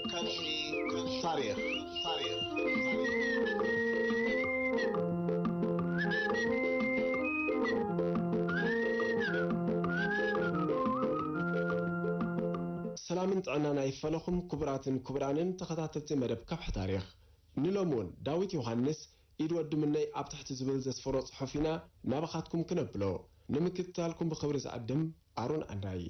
ከድሒ ታሪኽ። ታሪኽ። ሰላምን ጥዕናን ኣይፈለኹም ክቡራትን ክቡራንን ተኸታተልቲ መደብ ከብሒ ታሪኽ። ንሎሚ እውን ዳዊት ዮሃንስ ኢድ ወዲ ምነይ ኣብ ትሕቲ ዝብል ዘስፈሮ ጽሑፍ ኢና ናባኻትኩም ክነብሎ። ንምክትታልኩም ብኽብሪ ዝዕድም ኣሮን ኣንዳይ።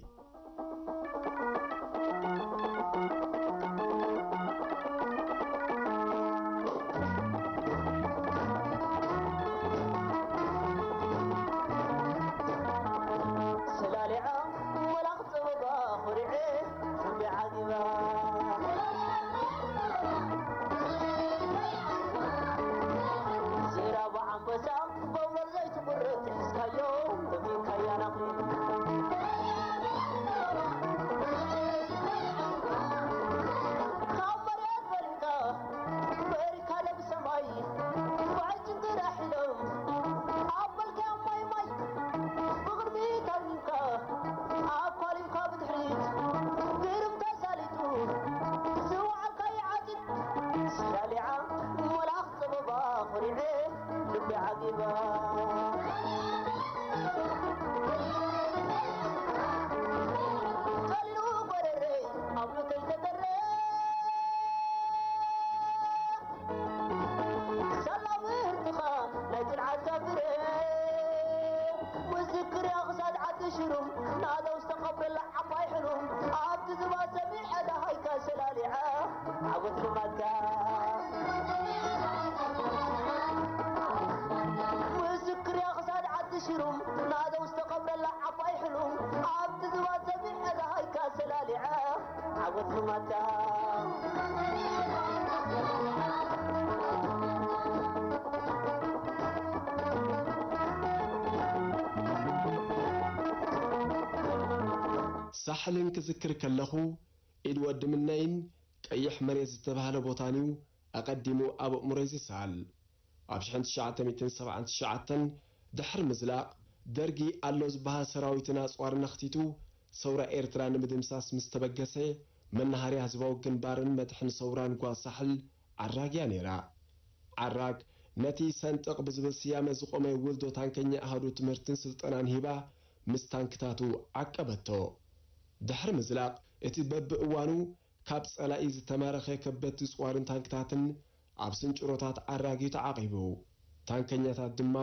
ሰላሊዓ ወላኽ ጽበባ ኹሪዐ ልቢ ዓጊባ። ሴራ ብዓንበሳ በውረር ዘይትቁረጥ ሒዝካዮ ደፊንካያ ናቕሊ። ካብ መሬት በሪካ በሪካ ለብሰማይ ባዕጭ ጥራሕ ኢሎም ኣብ መልክያ ማይ ማይ ብቕድሚት ኣልሚካ ኣኳሊምካ ብድሕሪት ግርም ተሳሊጡ ዝወዓልካዮ ዓፂድ ሰላሊዓ መልኣኽ ጸበባ ኾሪዐ ልቢ ዓጊባ። ቀሊሉ ጎረረይ ኣብ ሞተይ ተገረ ሳላ ምህርትኻ ናይ ጽንዓትካ ፍረ። ምስክር እያ ክሳድ ዓዲ ሽሩም ናደው ዝተቐብረላ ዓባይ ሕሉም ኣብቲ ዝባ ሰሚዐ ደሃይካ ሰላሊዐ ዓወት ልማድካ። ምስክር እያ ክሳድ ዓዲ ሽሩም ናደው ዝተቐብረላ ዓባይ ሕሉም ኣብቲ ዝባ ሰሚዐ ደሃይካ ሰላሊዐ ዓወት ልማታ። ሳሕልን ክዝክር ከለኹ፣ ኢድ ወዲ ምነይን ቀይሕ መሬት ዝተባህለ ቦታን እዩ ኣቐዲሙ ኣብ ኣእምሮይ ዝሰኣል። ኣብ ሽሕን ትሽዓተ ሚእትን ሰብዓን ትሽዓተን ድሕሪ ምዝላቕ፣ ደርጊ ኣሎ ዝበሃል ሰራዊትን ኣጽዋርን ኣኽቲቱ ሰውራ ኤርትራ ንምድምሳስ ምስ ተበገሰ፣ መናሃርያ ህዝባዊ ግንባርን መድሕን ሰውራን ጓል ሳሕል ዓራግ እያ ነይራ። ዓራግ ነቲ ሰንጥቕ ብዝብል ስያመ ዝቖመ ውልዶ ታንከኛ ኣሃዱ ትምህርትን ስልጠናን ሂባ ምስ ታንክታቱ ዓቀበቶ። ድሕሪ ምዝላቕ፣ እቲ በብእዋኑ ካብ ጸላኢ ዝተማረኸ ከበድቲ ጽዋርን ታንክታትን ኣብ ስንጭሮታት ዓራግ እዩ ተዓቒቡ። ታንከኛታት ድማ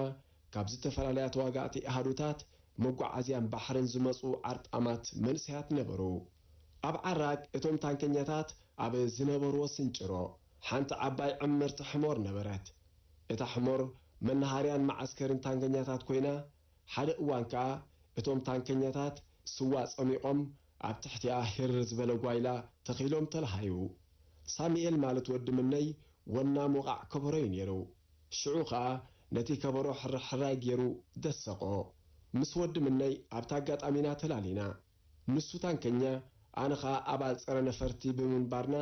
ካብ ዝተፈላለያ ተዋጋእቲ ኣሃዱታት መጓዓዝያን ባሕርን ዝመጹ ዓርጣማት መንእሰያት ነበሩ። ኣብ ዓራግ እቶም ታንከኛታት ኣብ ዝነበርዎ ስንጭሮ ሓንቲ ዓባይ ዕምርቲ ሕሞር ነበረት። እታ ሕሞር መናሃርያን መዓስከርን ታንከኛታት ኮይና፣ ሓደ እዋን ከኣ እቶም ታንከኛታት ስዋ ጸሚቖም ኣብ ትሕቲኣ ሂር ዝበለ ጓይላ ተኺሎም ተለሃዩ። ሳሙኤል ማለት ወዲ ምነይ ወናም ወቓዕ ከበሮ እዩ ነይሩ። ሽዑ ኸኣ ነቲ ከበሮ ሕርሕራይ ገይሩ ደሰቖ። ምስ ወዲ ምነይ ኣብታ ኣጋጣሚና ተላሊና። ንሱ ታንከኛ፣ ኣነ ኸኣ ኣባል ጸረ ነፈርቲ ብምንባርና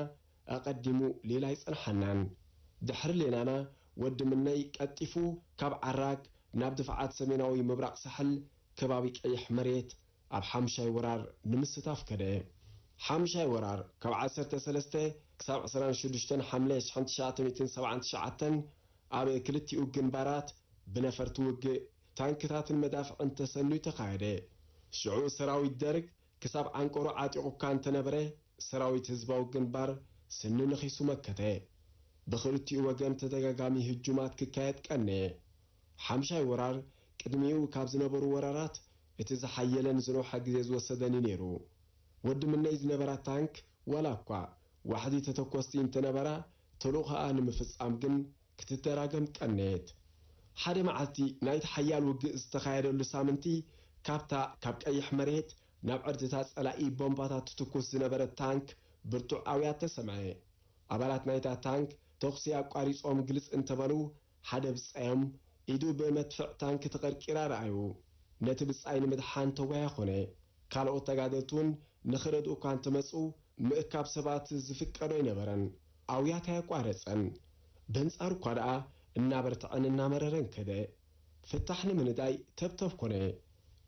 ኣቐዲሙ ሌላ ኣይጸንሓናን። ድሕሪ ሌናና ወዲ ምነይ ቀልጢፉ ካብ ዓራግ ናብ ድፍዓት ሰሜናዊ ምብራቕ ሳሕል ከባቢ ቀይሕ መሬት ኣብ ሓምሻይ ወራር ንምስታፍ ከደ። ሓምሻይ ወራር ካብ ዓሰርተ ሰለስተ ክሳብ ዕስራን ሽዱሽተን ሓምለ ሽሕን ትሽዓተ ሚእትን ሰብዓን ትሽዓተን ኣብ ክልቲኡ ግንባራት ብነፈርቲ ውግእ፣ ታንክታትን መዳፍዕን ተሰንዩ ተኻየደ። ሽዑ ሰራዊት ደርግ ክሳብ ዓንቀሮ ዓጢቑካ እንተነበረ፣ ሰራዊት ህዝባዊ ግንባር ስኑ ነኺሱ መከተ። ብኽልቲኡ ወገን ተደጋጋሚ ህጁማት ክካየድ ቀነየ። ሓምሻይ ወራር ቅድሚኡ ካብ ዝነበሩ ወራራት እቲ ዝሓየለን ዝነውሐ ግዜ ዝወሰደን እዩ ነይሩ። ወዲ ምነይ ዝነበራ ታንክ ዋላ እኳ ዋሕዲ ተተኮስቲ እንተነበራ፣ ተልእኾኣ ንምፍጻም ግን ክትደራገም ቀነየት። ሓደ መዓልቲ ናይቲ ሓያል ውግእ ዝተኻየደሉ ሳምንቲ፣ ካብታ ካብ ቀይሕ መሬት ናብ ዕርድታት ጸላኢ ቦምባታት ትትኩስ ዝነበረት ታንክ ብርቱዕ ኣውያት ተሰምዐ። ኣባላት ናይታ ታንክ ተኹሲ ኣቋሪጾም ግልጽ እንተበሉ፣ ሓደ ብጻዮም ኢዱ ብመድፍዕ ታንክ ተቐርቂራ ረኣዩ። ነቲ ብጻይ ንምድሓን ተጓያ ኾነ። ካልኦት ተጋደልቲ እውን ንኽረድኡ እኳ እንተመጹ፣ ምእካብ ሰባት ዝፍቀዶ ኣይነበረን። ኣውያት ኣየቋረጸን። በንጻሩ እኳ ደኣ እናበርትዐን እናመረረን ከደ። ፍታሕ ንምንዳይ ተብተብ ኮነ።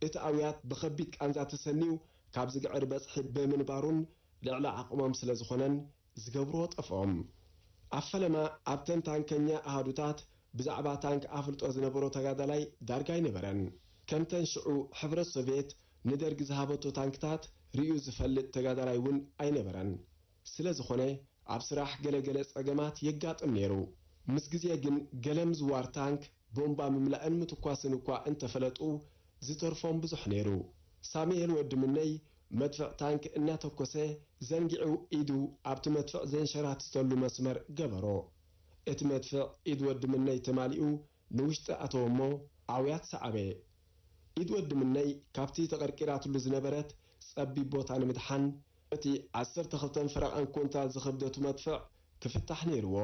እቲ ኣውያት ብኸቢድ ቃንዛ ተሰንዩ ካብ ዝግዕር በጽሒ ብምንባሩን ልዕሊ ዓቕሞም ስለ ዝኾነን ዝገብርዎ ጠፍኦም። ኣብ ፈለማ ኣብተን ታንከኛ ኣሃዱታት ብዛዕባ ታንክ ኣፍልጦ ዝነበሮ ተጋዳላይ ዳርጋ ኣይነበረን። ከምተን ሽዑ ሕብረት ሶቭየት ንደርግ ዝሃበቶ ታንክታት ርእዩ ዝፈልጥ ተጋዳላይ እውን ኣይነበረን። ስለ ዝኾነ ኣብ ስራሕ ገለ ገለ ጸገማት የጋጥም ነይሩ። ምስ ግዜ ግን ገለ ምዝዋር ታንክ ቦምባ ምምላእን ምትኳስን እኳ እንተፈለጡ፣ ዝተርፎም ብዙሕ ነይሩ። ሳሙኤል ወዲ ምነይ መድፍዕ ታንክ እናተኮሰ፣ ዘንጊዑ ኢዱ ኣብቲ መድፍዕ ዘንሸራትተሉ መስመር ገበሮ። እቲ መድፍዕ ኢድ ወዲ ምነይ ተማሊኡ ንውሽጢ ኣተወ እሞ፣ ኣውያት ሰዓበ። ኢድ ወዲ ምነይ ካብቲ ተቐርቂራትሉ ዝነበረት ጸቢብ ቦታ ንምድሓን፣ እቲ ዓሰርተ ክልተን ፈረቓን ኮንታል ዝኸብደቱ መድፍዕ ክፍታሕ ነይርዎ።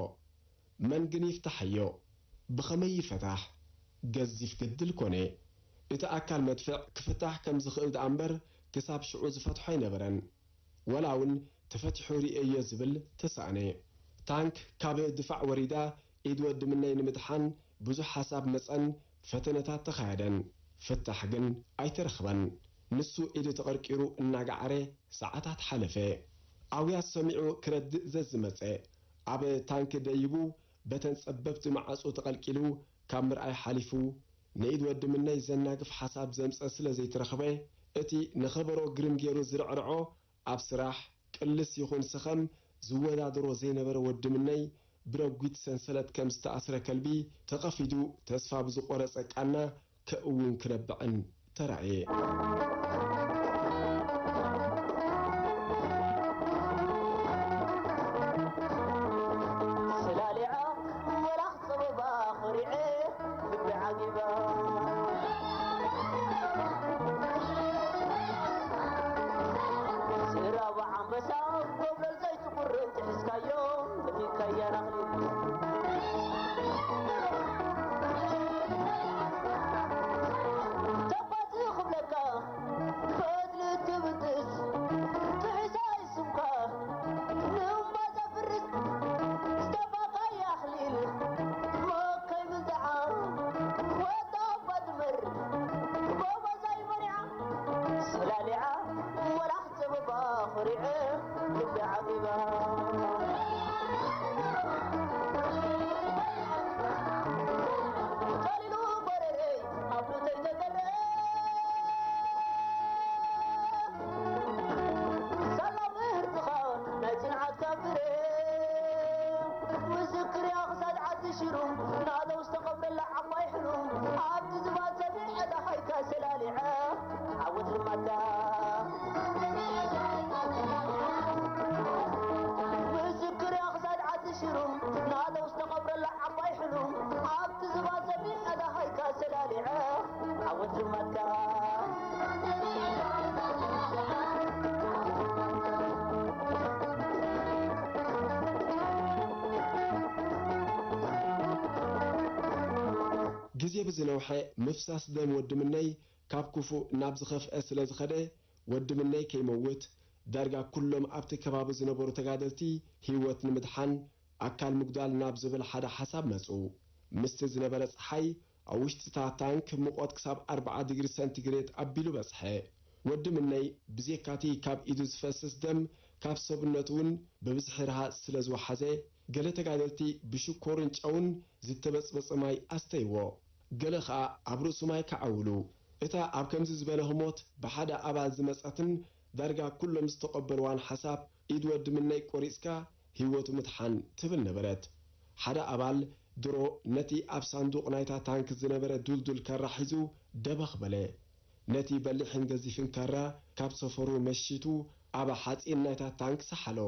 መን ግን ይፍታሓዮ? ብኸመይ ይፈታሕ? ገዚፍ ግድል ኮነ። እቲ ኣካል መድፍዕ ክፍታሕ ከም ዝኽእል ደኣ እምበር፣ ክሳብ ሽዑ ዝፈትሖ ኣይነበረን። ወላ እውን ተፈቲሑ ርእየዮ ዝብል ተሳእነ። ታንክ ካብ ድፋዕ ወሪዳ ኢድ ወዲ ምነይ ንምድሓን ብዙሕ ሓሳብ መጸን ፈተነታት ተኻየደን። ፍታሕ ግን ኣይተረኽበን። ንሱ ኢዱ ተቐርቂሩ እናገዓረ ሰዓታት ሓለፈ። ኣውያት ሰሚዑ ክረድእ ዘዝመጸ፣ ኣብ ታንክ ደይቡ በተን ጸበብቲ መዓጹ ተቐልቂሉ ካብ ምርኣይ ሓሊፉ ንኢድ ወዲ ምነይ ዘናግፍ ሓሳብ ዘምጸ ስለ ዘይተረኽበ፣ እቲ ንኸበሮ ግርም ገይሩ ዝርዕርዖ ኣብ ስራሕ ቅልስ ይኹን ሰኸም ዝወዳደሮ ዘይነበረ ወዲ ምነይ ብረጒድ ሰንሰለት ከም ዝተኣስረ ከልቢ ተቐፊዱ ተስፋ ብዝቖረጸ ቃና ከእውን ክነብዕን ተራእየ። ሰላሊዓ ወላ ክጸበባ ኾሪዐ ልቢ ዓጊባ። ዝራብ ኣንበሳ ጎብለል ዘይትቑርብ ትሒዝካዮ፣ ደፊእካያ ናኽሊ። ተባቲ ክብለካ ፈትሊ ትብጥስ፣ ትሒዛ ይስምካ ንእምባ ዘፍርስ፣ ዝተባካ ያኽሊል መከይ ብልድዓ፣ ወዳ ኣባ ድመር ጎበዛይ መሪዓ፣ ሰላሊዓ ወላ ክጸበባ ኾሪዐ ልቢ ዓጊባ። ጠሊሉ በረረይ ኣብ ሉተይ ተገረ፣ ሳላ ምህርትኻ ናይ ጽንዓትካ ፍረ፣ ምስክር እያ ክሳድ ዓዲ ሽሩ፣ ናደው ዝተቐብረላ ዓባይ ሕሉም፣ ኣብቲ ዝባን ሰሚዐ ደሃይካ ሰላሊዐ ዓወት ልማድካ። ምስክር እያ ክሳድ ዓዲ ሽሩ፣ ናደው ዝተቐብረላ ዓባይ ሕሉም፣ ኣብቲ ዝባን ሰሚዐ ደሃይካ ሰላሊዐ ዓወት ልማድካ። ግዜ ብዝነውሐ ምፍሳስ ደም ወዲ ምነይ ካብ ክፉእ ናብ ዝኸፍአ ስለ ዝኸደ፣ ወዲ ምነይ ከይመውት፣ ዳርጋ ኩሎም ኣብቲ ከባቢ ዝነበሩ ተጋደልቲ ህይወት ንምድሓን ኣካል ምጉዳል ናብ ዝብል ሓደ ሓሳብ መጹ። ምስቲ ዝነበረ ጸሓይ፣ ኣብ ውሽጢ እታ ታንክ ሙቐት ክሳብ ኣርብዓ ዲግሪ ሰንቲግሬድ ኣቢሉ በጽሐ። ወዲ ምነይ ብዜካቲ ካብ ኢዱ ዝፈስስ ደም፣ ካብ ሰብነቱ እውን ብብዝሒ ረሃጽ ስለ ዝወሓዘ፣ ገለ ተጋደልቲ ብሽኮርን ጨውን ዝተበጽበጸ ማይ ኣስተይዎ። ገለ ኸኣ ኣብ ርእሱ ማይ ከዓውሉ። እታ ኣብ ከምዚ ዝበለ ህሞት ብሓደ ኣባል ዝመጸትን ዳርጋ ኩሎም ዝተቐበልዋን ሓሳብ፣ ኢድ ወዲ ምነይ ቆሪጽካ ህይወቱ ምድሓን ትብል ነበረት። ሓደ ኣባል ድሮ ነቲ ኣብ ሳንዱቕ ናይታ ታንክ ዝነበረ ዱልዱል ካራ ሒዙ ደበኽ በለ። ነቲ በሊሕን ገዚፍን ካራ ካብ ሰፈሩ መሺቱ ኣብ ሓጺን ናይታ ታንክ ሰሓሎ።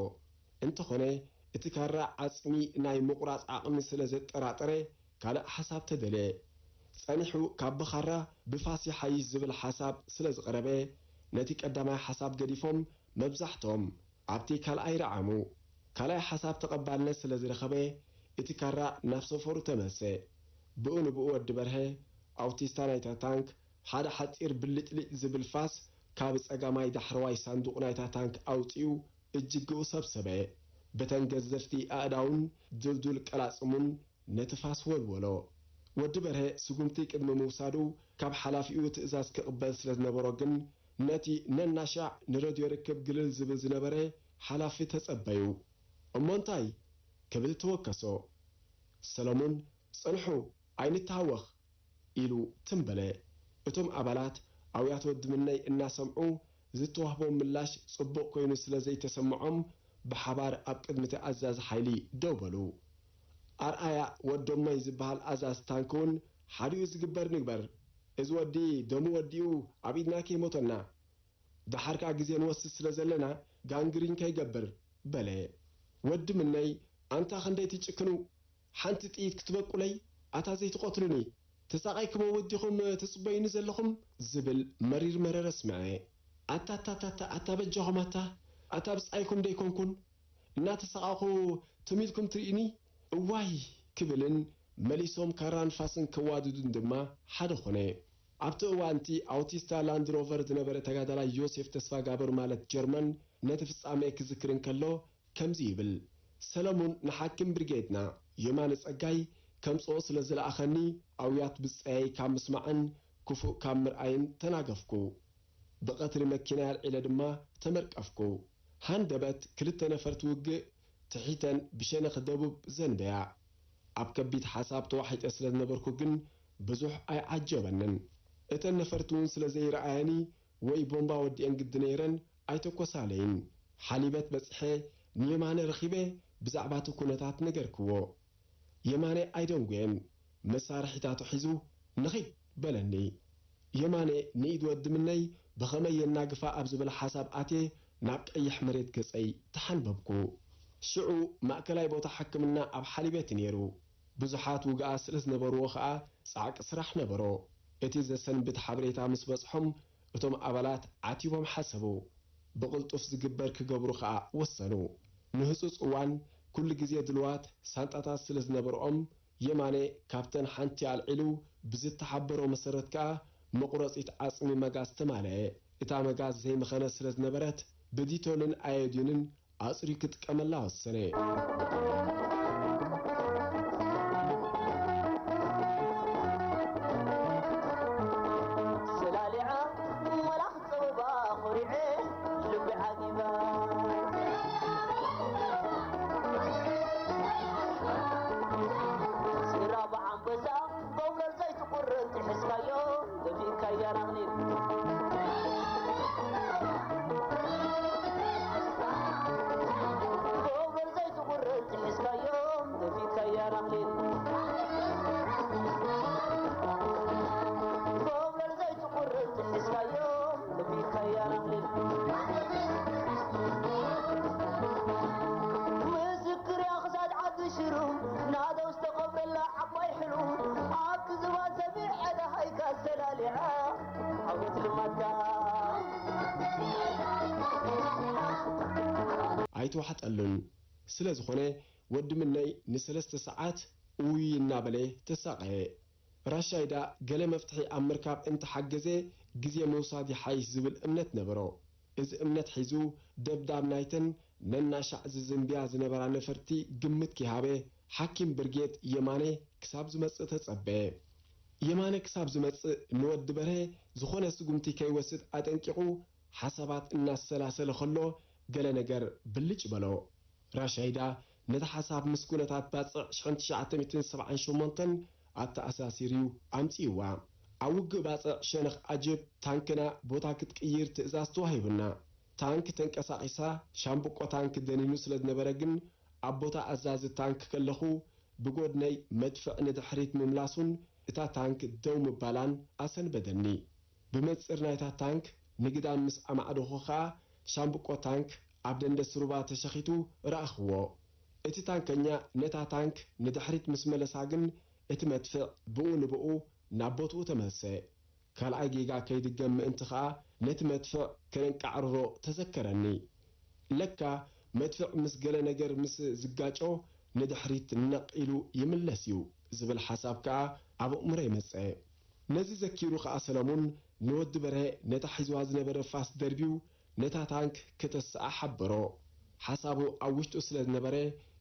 እንተኾነ፣ እቲ ካራ ዓጽሚ ናይ ምቑራጽ ዓቕሚ ስለ ዘጠራጠረ፣ ካልእ ሓሳብ ተደልየ። ጸኒሑ ካብ ብኻራ ብፋስ ይሓይሽ ዝብል ሓሳብ ስለ ዝቐረበ፣ ነቲ ቀዳማይ ሓሳብ ገዲፎም መብዛሕትኦም ኣብቲ ካልኣይ ረዓሙ። ካልኣይ ሓሳብ ተቐባልነት ስለ ዝረኸበ፣ እቲ ካራ ናብ ሰፈሩ ተመልሰ። ብኡ ንብኡ ወዲ በርሀ፣ ኣውቲስታ ናይታ ታንክ፣ ሓደ ሓጺር ብልጭልጭ ዝብል ፋስ ካብ ጸጋማይ ዳሕረዋይ ሳንዱቕ ናይታ ታንክ ኣውጺኡ እጅግኡ ሰብሰበ። በተን ገዘፍቲ ኣእዳውን ድልዱል ቀላጽሙን ነቲ ፋስ ወልወሎ። ወዲ በርሀ ስጉምቲ ቅድሚ ምውሳዱ ካብ ሓላፊኡ ትእዛዝ ክቕበል ስለ ዝነበሮ ግን፣ ነቲ ነናሻዕ ንረድዮ ርክብ ግልል ዝብል ዝነበረ ሓላፊ ተጸበዩ። እሞ እንታይ? ክብል ተወከሶ። ሰለሙን፣ ጽንሑ፣ ኣይንተሃወኽ፣ ኢሉ ትም በለ። እቶም ኣባላት ኣውያት ወዲ ምነይ እናሰምዑ ዝተዋህቦም ምላሽ ጽቡቕ ኮይኑ ስለ ዘይተሰምዖም ብሓባር ኣብ ቅድሚ እቲ ኣዛዚ ሓይሊ ደው በሉ። ኣርኣያ ወዶሞይ ዝበሃል ኣዛዚ ታንክ እውን ሓዲኡ ዝግበር ንግበር። እዚ ወዲ ደሙ ወዲኡ ኣብ ኢድና ከይሞተና። ደሓር ከኣ ግዜ ንወስድ ስለ ዘለና ጋንግሪን ከይገብር በለ። ወዲ ምነይ ኣንታ ክንደይ ትጭክኑ ሓንቲ ጥይት ክትበቁለይ ኣታ ዘይትቐትሉኒ ተሳቒ ክመውት ዲኹም ትጽበዩኒ ዘለኹም ዝብል መሪር መረረ ስምዐ። ኣታ ኣታ ኣታ ኣታ ኣታ በጃኹም ኣታ ኣታ ብጻይኩም ደይኮንኩን እናተሳቐኹ ትም ኢልኩም ትርእዩኒ እዋይ ክብልን መሊሶም ካራን ፋስን ከዋድዱን ድማ ሓደ ኾነ። ኣብቲ እዋንቲ ኣውቲስታ ላንድ ሮቨር ዝነበረ ተጋዳላይ ዮሴፍ ተስፋጋብር ማለት ጀርመን ነቲ ፍጻሜ ክዝክር እንከሎ ከምዚ ይብል፣ ሰለሙን ንሓኪም ብርጌድና የማነ ጸጋይ ከምጽኦ ስለ ዝለኣኸኒ ኣውያት ብጻየይ ካብ ምስማዕን ክፉእ ካብ ምርኣይን ተናገፍኩ። ብቐትሪ መኪናይ ኣልዒለ ድማ ተመርቀፍኩ። ሃንደበት ክልተ ነፈርቲ ውግእ ትሒተን ብሸነኽ ደቡብ ዘንበያ። ኣብ ከቢድ ሓሳብ ተዋሒጠ ስለ ዝነበርኩ ግን ብዙሕ ኣይዓጀበንን። እተን ነፈርቲ እውን ስለ ዘይረኣያኒ ወይ ቦምባ ወዲኤን ግዲ ነይረን ኣይተኮሳለይን። ሓሊበት በጺሐ ንየማነ ረኺበ ብዛዕባ እቲ ኩነታት ነገርክዎ። የማነ ኣይደንጉየን። መሳርሒታቱ ሒዙ ንኺድ በለኒ። የማነ ንኢድ ወዲ ምነይ ብኸመይ የናግፋ ኣብ ዝብል ሓሳብ ኣትየ ናብ ቀይሕ መሬት ገጸይ ተሓንበብኩ። ሽዑ ማእከላይ ቦታ ሕክምና ኣብ ሓሊበት እዩ ነይሩ። ብዙሓት ውግኣት ስለ ዝነበርዎ ኸኣ ጻዕቂ ስራሕ ነበሮ። እቲ ዘሰንብድ ሓበሬታ ምስ በጽሖም እቶም ኣባላት ዓቲቦም ሓሰቡ። ብቕልጡፍ ዝግበር ክገብሩ ኸኣ ወሰኑ። ንህጹጽ እዋን ኩሉ ግዜ ድልዋት ሳንጣታት ስለ ዝነበርኦም የማነ ካብተን ሓንቲ ኣልዒሉ ብዝተሓበሮ መሰረት ከኣ መቑረጺት ዓጽሚ መጋዝ ተማልአ። እታ መጋዝ ዘይመኸነ ስለ ዝነበረት ብዲቶልን ኣዮዲንን ኣጽርዩ ክጥቀመላ ወሰነ። ሰላሊዓ መላኽ ጸበባ ኾሪዐ ልቢ ዓጊባ ሲራ ብዓንበሳ ጎብለል ዘይትቁረጽ ሒዝካዮ ደፊእካያ ናኽሊል ጎብለል ዘይትቁረጽ ሒዝካዮ ደፊእካያ ናኽሊል ጎብለል ዘይትቁረጽ ሒዝካዮ ደፊእካያ ናኽሊል ምስክር እያ ክሳድ ዓዲ ሽሩ ናደው ዝተቐብረላ ዓባይ ሕሉ ኣብቲ ዝባን ሰሚዐ ደሃይካ ሰላሊዓ ዓወት ልማድካ ኣይተዋሕጠሉን። ስለ ዝኾነ ወዲ ምነይ ንሰለስተ ሰዓት ኡይ እናበለ ተሳቐየ። ራሻይዳ ገለ መፍትሒ ኣብ ምርካብ እንተሓገዘ ግዜ ምውሳድ ይሓይሽ ዝብል እምነት ነበሮ። እዚ እምነት ሒዙ ደብዳብ ናይተን ነናሻዕ ዝዝንብያ ዝነበራ ነፈርቲ ግምት ከይሃበ ሓኪም ብርጌድ የማነ ክሳብ ዝመጽእ ተጸበየ። የማነ ክሳብ ዝመጽእ ንወዲ በርሀ ዝኾነ ስጉምቲ ከይወስድ ኣጠንቂቑ ሓሳባት እናሰላሰለ ከሎ ገለ ነገር ብልጭ በሎ። ራሻይዳ ነቲ ሓሳብ ምስ ኩነታት ባጽዕ ሽሕን ትሽዓተ ሚእትን ሰብዓን ሸሞንተን ኣተኣሳሲርዩ ኣምጺእዋ። ኣብ ውግእ ባጽዕ ሸነኽ ኣጀብ ታንክና ቦታ ክትቅይር ትእዛዝ ተዋሂቡና። ታንክ ተንቀሳቒሳ ሻምብቆ ታንክ ደኒኑ ስለ ዝነበረ ግን ኣብ ቦታ ኣዛዚ ታንክ ከለኹ ብጎድነይ መድፍዕ ንድሕሪት ምምላሱን እታ ታንክ ደው ምባላን ኣሰንበደኒ። ብመንጽር ናይታ ታንክ ንግዳም ምስ ኣማዕደኹ ኸኣ ሻምብቆ ታንክ ኣብ ደንደስ ሩባ ተሸኺቱ ረኣኽዎ። እቲ ታንከኛ ነታ ታንክ ንድሕሪት ምስ መለሳ ግን እቲ መድፍዕ ብኡ ንብኡ ናብ ቦትኡ ተመልሰ። ካልኣይ ጌጋ ከይድገም ምእንቲ ኸኣ ነቲ መድፍዕ ከነንቃዕርሮ ተዘከረኒ። ለካ መድፍዕ ምስ ገለ ነገር ምስ ዝጋጮ ንድሕሪት ነቕ ኢሉ ይምለስ እዩ ዝብል ሓሳብ ከኣ ኣብ ኣእምሮይ መጸ። ነዚ ዘኪሩ ከኣ ሰለሙን ንወዲ በርሀ ነታ ሒዝዋ ዝነበረ ፋስ ደርብዩ ነታ ታንክ ከተስኣ ሓበሮ። ሓሳቡ ኣብ ውሽጡ ስለ ዝነበረ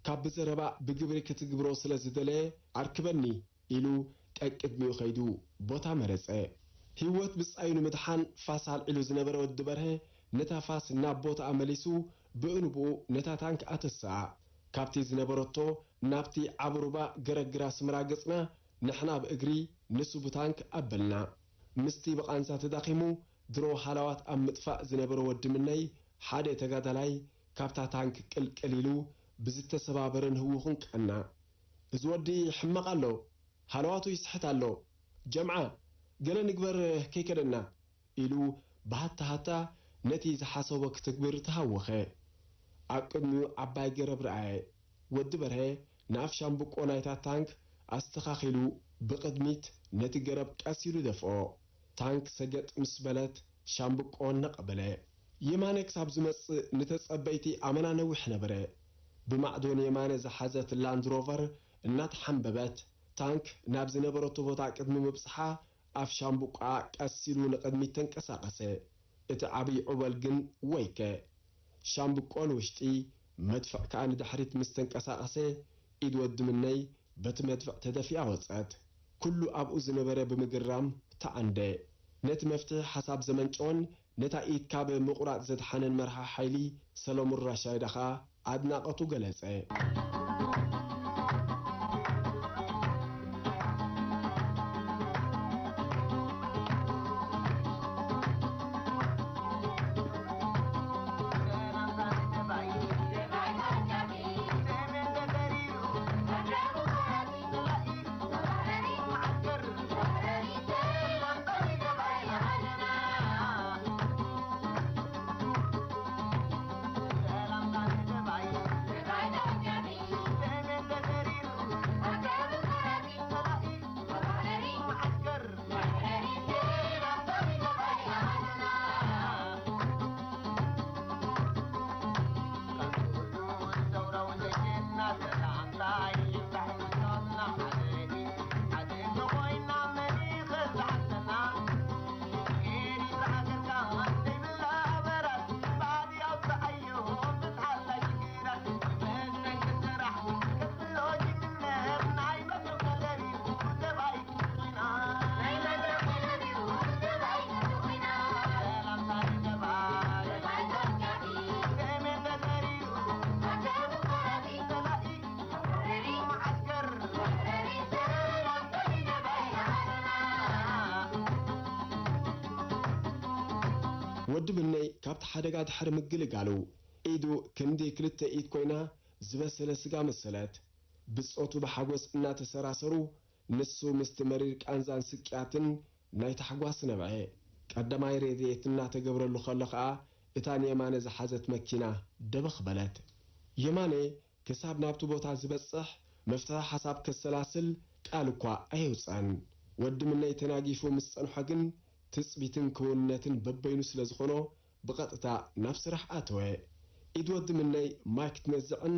ካብ ብዘረባ ብግብሪ ክትግብሮ ስለ ዝደለየ ኣርክበኒ ኢሉ ቀቅድሚኡ ከይዱ ቦታ መረጸ። ህይወት ብጻዩ ንምድሓን ፋስ ኣልዒሉ ዝነበረ ወዲ በርሀ ነታ ፋስ ናብ ቦታኣ መሊሱ ብኡ ንብኡ ነታ ታንክ ኣተስኣ። ካብቲ ዝነበረቶ ናብቲ ዓቢ ሩባ ገረግር ኣስመራ ገጽና፣ ንሕና ብእግሪ፣ ንሱ ብታንክ ኣበልና። ምስቲ ብቓንዛ ተዳኺሙ ድሮ ሃለዋት ኣብ ምጥፋእ ዝነበረ ወዲ ምነይ ሓደ ተጋዳላይ ካብታ ታንክ ቅልቅል ኢሉ ብዝተሰባበረን ህውኹን ቀና። "እዚ ወዲ ሕማቕ ኣሎ፣ ሃለዋቱ ይስሕት ኣሎ። ጀምዓ፣ ገለ ንግበር ከይከደና" ኢሉ ብሃታ ሃታ ነቲ ዝሓሰቦ ክትግብር ተሃወኸ። ኣብ ቅድሚኡ ዓባይ ገረብ ረኣየ። ወዲ በርሀ ንኣፍ ሻምብቆ ናይታ ታንክ ኣስተኻኺሉ ብቕድሚት ነቲ ገረብ ቀስ ኢሉ ደፍኦ። ታንክ ሰገጥ ምስ በለት ሻምብቆ ነቐበለ። የማነ ክሳብ ዝመጽእ ንተጸበይቲ ኣመና ነዊሕ ነበረ። ብማዕዶ ንየማነ ዝሓዘት ላንድ ሮቨር እናተሓንበበት ታንክ ናብ ዝነበረቶ ቦታ ቅድሚ ምብጽሓ ኣፍ ሻምብቆኣ ቀስ ኢሉ ንቕድሚት ተንቀሳቐሰ። እቲ ዓብዪ ዑበል ግን ወይከ። ሻምብቆ ንውሽጢ፣ መድፍዕ ከኣ ንድሕሪት ምስ ተንቀሳቐሰ፣ ኢድ ወዲ ምነይ በቲ መድፍዕ ተደፊኣ ወጸት። ኩሉ ኣብኡ ዝነበረ ብምግራም ተዓንደ። ነቲ መፍትሒ ሓሳብ ዘመንጨወን ነታ ኢድ ካብ ምቑራጽ ዘድሓነን መርሓ ሓይሊ ሰለሙን ራሻይዳ ከኣ ኣድናቐቱ ገለጸ። ወዲ ብነይ ካብቲ ሓደጋ ድሕሪ ምግልጋሉ፣ ኢዱ ክንዲ ክልተ ኢድ ኮይና ዝበሰለ ስጋ መሰለት። ብጾቱ ብሓጎስ እናተሰራሰሩ፣ ንሱ ምስቲ መሪር ቃንዛን ስቅያትን ናይ ታሕጓስ ነብዐ። ቀዳማይ ረድኤት እናተገብረሉ ከሎ ኸኣ፣ እታ ንየማነ ዝሓዘት መኪና ደበኽ በለት። የማነ ክሳብ ናብቲ ቦታ ዝበጽሕ መፍትሒ ሓሳብ ከሰላስል ቃል እኳ ኣየውጽኣን። ወዲ ምነይ ተናጊፉ ምስ ጸንሖ ግን፣ ትጽቢትን ክውንነትን በበይኑ ስለ ዝኾኖ፣ ብቐጥታ ናብ ስራሕ ኣተወ። ኢድ ወዲ ምነይ ማይ ክትነዝዕን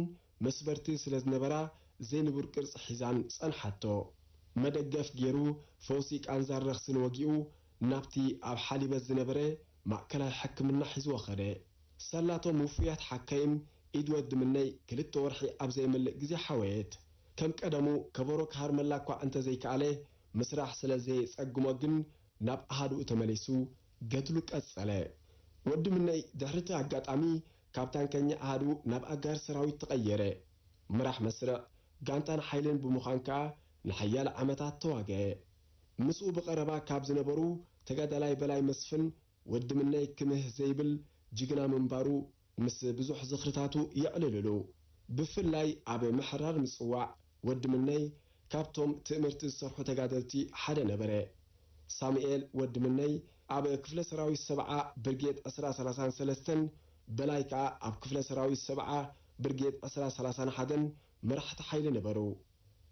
መስበርቲ ስለ ዝነበራ፣ ዘይንቡር ቅርጺ ሒዛን ጸንሓቶ። መደገፍ ገይሩ፣ ፈውሲ ቃንዛን ረኽስን ወጊኡ፣ ናብቲ ኣብ ሓሊበት ዝነበረ ማእከላይ ሕክምና ሒዝዎ ኸደ። ሳላቶም ውፉያት ሓካይም፣ ኢድ ወዲ ምነይ ክልተ ወርሒ ኣብ ዘይመልእ ግዜ ሓወየት። ከም ቀደሙ ከበሮ ክሃርመላ እኳ እንተ ዘይከኣለ፣ ምስራሕ ስለ ዘየጸግሞ ግን፣ ናብ ኣሃዱኡ ተመሊሱ ገድሉ ቀጸለ። ወዲ ምነይ ድሕሪ እቲ ኣጋጣሚ፣ ካብ ታንከኛ ኣሃዱ ናብ ኣጋር ሰራዊት ተቐየረ። መራሕ መስርዕ፣ ጋንታን ሓይልን ብምዃን ከኣ ንሓያለ ዓመታት ተዋግአ። ምስኡ ብቐረባ ካብ ዝነበሩ፣ ተጋዳላይ በላይ መስፍን፣ ወዲ ምነይ ክምህ ዘይብል ጅግና ምንባሩ ምስ ብዙሕ ዝኽርታቱ የዕልልሉ። ብፍላይ ኣብ ምሕራር ምጽዋዕ፣ ወዲ ምነይ ካብቶም ትእምርቲ ዝሰርሑ ተጋደልቲ ሓደ ነበረ። ሳሙኤል ወዲ ምነይ ኣብ ክፍለ ሰራዊት ሰብዓ ብርጌድ ዕስራ ሰላሳን ሰለስተን፣ በላይ ከኣ ኣብ ክፍለ ሰራዊት ሰብዓ ብርጌድ ዕስራ ሰላሳን ሓደን መራሕቲ ሓይሊ ነበሩ።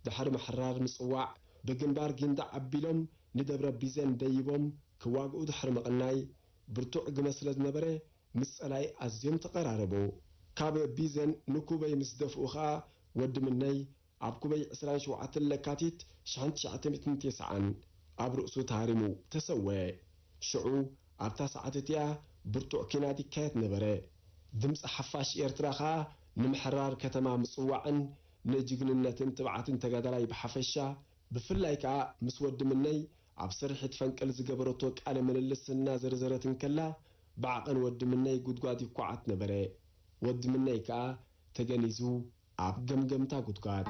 ድሕሪ ምሕራር ምጽዋዕ፣ ብግንባር ጊንዳዕ ኣቢሎም ንደብረ ቢዘን ደይቦም ክዋግኡ ድሕሪ ምቕናይ፣ ብርቱዕ ግመ ስለ ዝነበረ፣ ምስ ጸላኢ ኣዝዮም ተቐራረቡ። ካብ ቢዘን ንኩበይ ምስ ደፍኡ ኸኣ፣ ወዲ ምነይ ኣብ ኩበይ ዕስራን ሸውዓተን ለካቲት ሽሕን ትሽዓተ ሚእትን ተስዓን ኣብ ርእሱ ተሃሪሙ ተሰወ። ሽዑ ኣብታ ሰዓት እቲኣ ብርቱዕ ኲናት ይካየድ ነበረ። ድምጺ ሓፋሽ ኤርትራ ኸኣ ንምሕራር ከተማ ምጽዋዕን ንጅግንነትን ትብዓትን ተጋዳላይ ብሓፈሻ፣ ብፍላይ ከኣ ምስ ወዲ ምነይ ኣብ ስርሒት ፈንቅል ዝገበረቶ ቃለ ምልልስ እናዘርዘረት እንከላ፣ ብዓቐን ወዲ ምነይ ጉድጓድ ይኳዓት ነበረ። ወዲ ምነይ ከኣ ተገኒዙ ኣብ ገምገምታ ጉድጓድ።